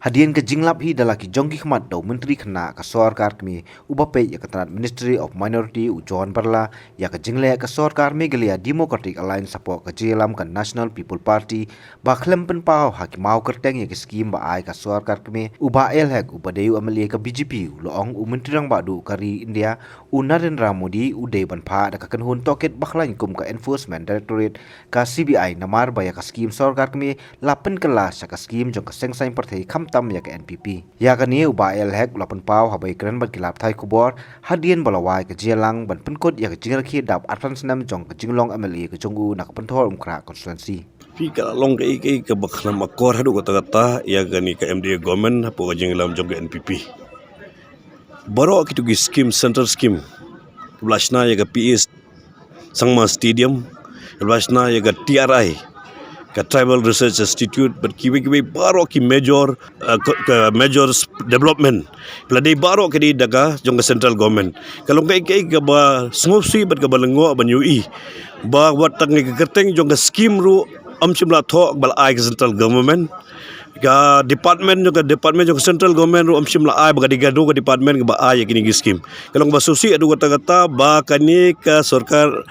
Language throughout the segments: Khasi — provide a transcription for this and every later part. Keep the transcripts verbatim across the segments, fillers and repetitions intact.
Hadien ka jinglap hi da la ki jong ki khmat da u Myntri Khynnah ka sorkar kmie uba peit ïa ka tnat Ministry of Minority u John Barla ïa ka jingleh ka sorkar Meghalaya Democratic Alliance hapoh ka jingïalam ka National People Party ba khlem pynpaw ha ki maw kyrteng ïa ki skim ba ai ka sorkar kmie, u Bah A L Hek uba dei u M L A ka B J P u la ong u Myntri Rangbah Duh ka ri India u Narendra Modi u dei ban phah da ka kynhun tohkit bakhlaiñ kum ka Enforcement Directorate, ka C B I, namar ba ïa ka skim sorkar kmie la pynkylla sha ka skim jong ka seng saiñ pyrthei khamtam ïa ka N P P. Ïa kane u Bah A L Hek u la pynpaw haba ïakren bad ki lad pathai khubor hadien ba la wai ka jingïalang ban pynkut ïa ka jingrakhe dap arphew snem jong ka jinglong M L A ka jong u na ka Pynthorumkhrah constituency. Phi, ka la long kaei kaei kaba khlem akor haduh katta katta ïa kane ka M D A government hapoh ka jingïalam jong ka N P P. Baroh kito ki skim, central skim, kaba la shna ïa ka P A Sangma Stadium, kaba la shna ïa ka T R I, ka Tribal Research Institute, bad kiwei kiwei baroh ki major, uh, ka, ka major s-, development, ba la dei baroh ka dei da ka jong ka central government. Ka long kaei kaei kaba sngewsih bad kaba lyngngoh ban ïohi ba wat tang ïa ka kyrteng jong ka skim ruh ym shym la thoh ba la ai ka central government. Ka department jong ka, department jong ka central government ruh ym shym la ai, ba ka dei ka dei ka department kaba ai ïa kine ki skim. Ka long ba sngewsih haduh katta katta ba kane ka sorkar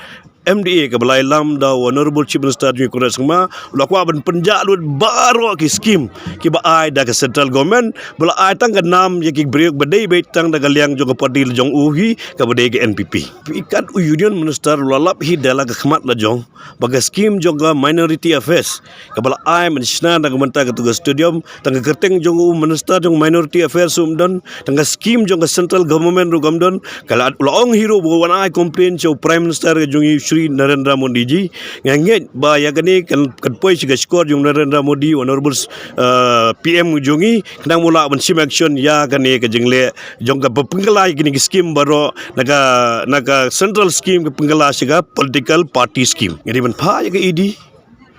M D A kaba la ïalam da u Honorable Chief Minister jong ngi Conrad Sangma u la kwah ban pynjah lut baroh ki skim kiba ai da ka central government, ba la ai tang ka nam ïa ki briew ba dei beit tang da ka liang jong ka party la jong u hi kaba dei ka N P P. Phi, kat u Union Minister u la lap hi da la ka khmat la jong ba ka skim jong ka Minority Affairs kaba la ai mynshna na ka bynta katu ka stadium, tang ka kyrteng jong u Minister jong Minority Affairs um don, tang ka skim jong ka central government ruh kam don. Ka la, la ong hi ruh ba wan ai complain sha u Prime Minister ka jong ngi Shri Narendra Modi ji. Nga ngeit ba ïa kane kan, kan poi sha ka shkor jong Narendra Modi, Honorable, uh, P M jong ngi, khnang ba u lah ban shim action ïa kane ka jingleh jong kaba pynkylla ïa kine ki skim baroh na ka, na ka central skim ka pynkylla sha ka political party skim. Nga dei ban phah ïa ka E D,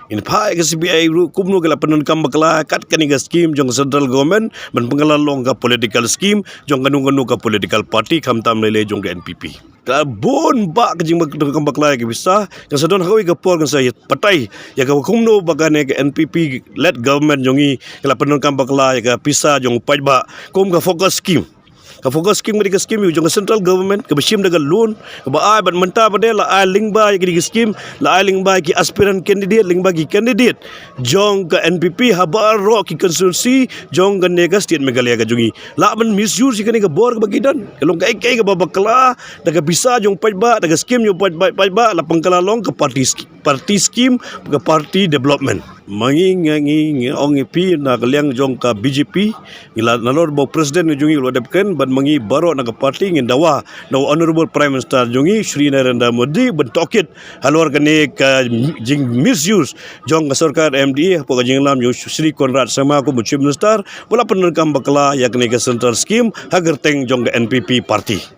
ngan phah ïa ka C B I ruh kumno ki la pyndonkam bakla kat kane ka skim jong ka central government ban pynkylla long ka political skim jong kano kano ka political party khamtam lei lei jong ka N P P. Ka bun bah ka jingpyndonkam bakla ïa ka pisa, kan sa don ha kawei ka por kan sa ïa batai ïa ka kumno ba kane ka N P P led government jong ngi ka la pyndonkam bakla ïa ka pisa jong u paidbah kum ka FOCUS skim. Ka FOCUS skim ka dei ka skim jong ka central government kaba shim da ka loan, kaba ai bad mynta pat de la ai lyngba ïa kine ki skim, la ai lyngba ïa ki aspirant candidate, lyngba ki candidate jong ka N P P ha baroh ki constituency jong kane ka state Meghalaya ka jong ngi. Lah ban misuse ïa kane ka bor kaba ki don. Ka long kaei kaei kaba bakla da ka pisa jong u paidbah, da ka skim jong u paidbah, paidbah, la pynkylla long ka party sch-, party skim, ka party development. Ma ngi, nga ngi, nga ong ïa phi na ka liang jong ka B J P, ngi la, nalor ba u president jong ngi u la dep kren, bad ma ngi baroh na ka party ngin dawa na u Honorable Prime Minister jong ngi Shri Narendra Modi ban tohkit halor kane ka jing misuse jong ka sorkar M D A hapoh ka jingïalam jong u Shri Conrad Sangma kum u Chief Minister, ba la pyndonkam bakla ïa kane ka central skim ha kyrteng jong ka N P P party.